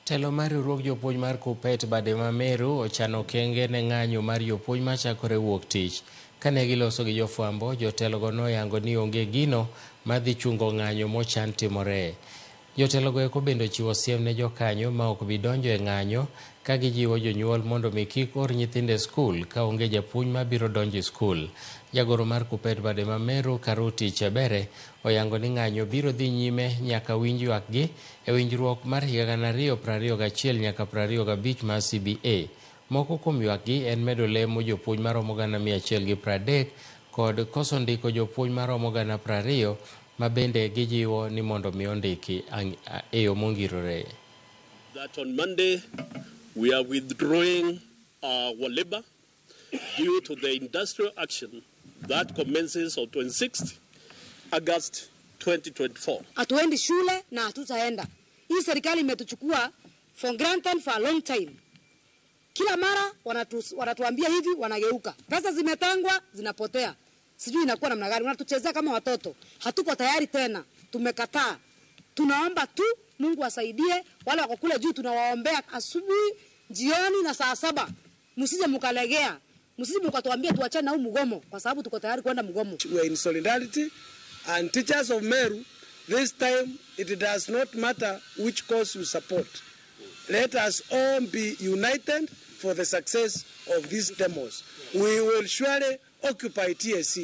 Telo mar riwruog jopuonj mar KUPPET bade ma Meru ochano okenge ne ng'anyo mar jopuonj machakore wuok tich. Kane giloso gi jofwambo, jotelogo noyango ni onge gino madhi chungo ng'anyo mochan timore. Jotelogo eko bende ochiwo siem ne jokanyo ma ok bi donjo e ng'anyo ka gijiwo jonyuol mondo mi kik or nyithindo e skul ka onge japuonj mabiro donjo e skul. Jagoro mar KUPPET bade ma Meru Karuti Chebere oyango ni ng'anyo biro dhi nyime nyaka winj ywakgi e winjruok mar higa 2021 nyaka 25 mar CBA. Moko kuom ywakgi en medo lemo jopuonj maromo 130,000 kod koso ndiko jopuonj maromo 20,000 ma bende gijiwo ni mondo mi ondiki e yo mongirore. That on Monday we are withdrawing our labor due to the industrial action that commences on 26th August 2024. Hatuendi shule na hatutaenda. Hii serikali imetuchukua for granted for a long time. Kila mara wanatuambia hivi, wanageuka. Pesa zimetengwa, zinapotea. Sijui inakuwa namna gani. Wanatuchezea kama watoto. Hatuko tayari tena. Tumekataa. Tunaomba tu Mungu asaidie wale wako kule juu, tunawaombea asubuhi, jioni na saa 7. Msije mkalegea. Msije mkatuambia tuachane na huu mgomo kwa sababu tuko tayari kwenda mgomo. We are in solidarity and teachers of Meru, this time it does not matter which cause you support. Let us all be united for the success of these demos. We will surely occupy TSC.